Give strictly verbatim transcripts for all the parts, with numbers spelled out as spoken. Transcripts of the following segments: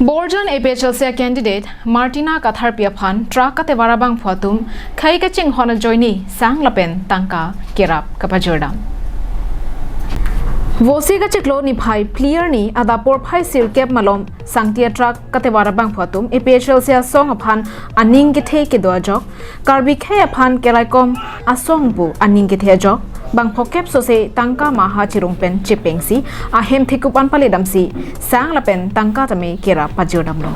Borjan A P H L C candidate Martina Katharpi aphan truck katevar abangphu atum khei kachinghon ajoine sang lapen tangka kerap kapajurdam. Vosi kachiklo niphai phli arni adap porphai sirkep malom sangti a-truck katevar abangphu atum A P H L C asong aphan aning kethe kedo ajok, Karbi khei aphan keraikom asong pu aning kethe ajok, bang phokep sose tangka maha chirung pen chepengsi ahem thekup an paledamsi sang lapen tangka tame kerap pajurdamlo.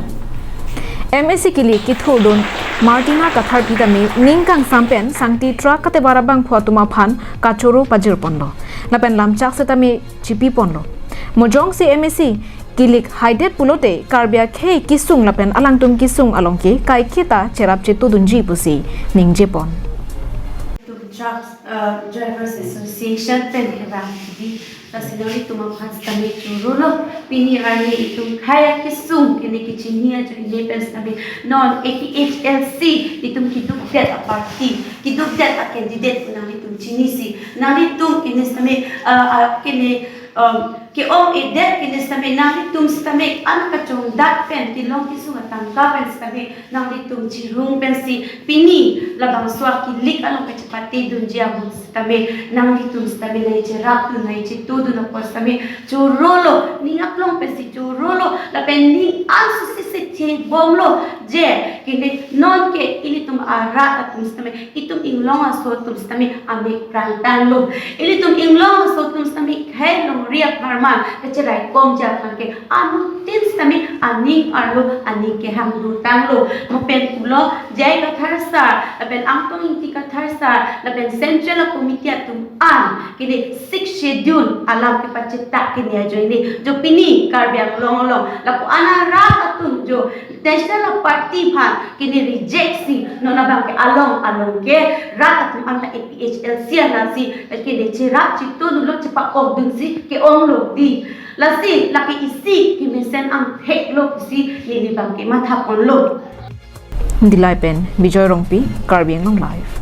M A C kilik kithurdun Martina Katharpi tame ning kangsam pen sangti truck katevar abangphu atum aphan kachoro pajurponlo. Lapen lamchak setame chipiponlo. Mo jongsi M A C kilik haidet pulote Karbi akhei kesung lapen alangtum kesung along ke kaiketa cherap chetudunji pusi ningjepon. Truck, uh, Drivers Association pen kevang di, lasi nanglitum aphan setame chorolo. Pini arni itum khei akesung kene kechini ajoine pen setame non A P H L C itum kedukdet a-party, kedukdet a-candidate pu nanglitum chinisi. Nanglitum kene setame, uh, uh, kene um, ke-ong-edet kene setame nanglitum setame an kachongdat pen kelong kesung atangka pen setame nanglitum chirung pensi pini labangso akilik along kachepatedunji ahut setame nanglitum setame nangcherapdun nangchetudun apot setame chorolo, ning aklong pensi chorolo, lapen ning an suse se thebomlo, je kene non ke ilitum arat atum setame, itum inglong aso atum setame amek prangtanglo. Ilitum inglong aso atum setame khei longri apharman kacheraikomji aphan ke anuttin setame aning arlo, aning kehang dotanglo. Mo pen pulo J I Kathar sir lapen Angtong Ingti Kathar sir lapen Central Committee atum an kene Sixth Schedule alam kepachetak kene ajoine jo pini Karbi Anglong along lapu an arat atum jo national party aphan kene reject si non abang ke along along ke rat atum anta A P H L C anatsi kene cherap chetudunlo, chepa-okdunsi ke-onglo di. Lasi lake isi kemesen angtheklo pusi neli abang ke mathaponlo. Dillai pen Bijoy Rongpi, Karbi Anglong Live.